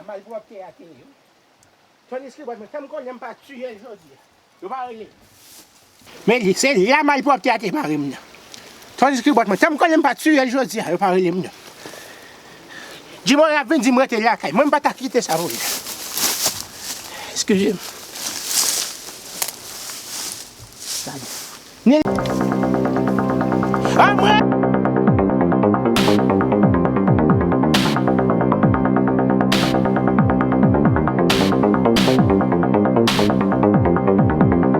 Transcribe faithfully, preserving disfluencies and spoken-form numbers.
Malpwòpte a te ye. Tandis ke bòt mwen, tanm konnen m pa tiye l jodi a, yo pa rele m. Men li, se la malpwòpte a te mare m nan. Tandis ke bòt mwen, tanm konnen m pa tiye l jodi a, yo pa rele m nan. Jimore ap vin di m rete lakay. Mwen, m pa ta kite sa pou li. Eskize m. Gade. Ni. Ah, mwen!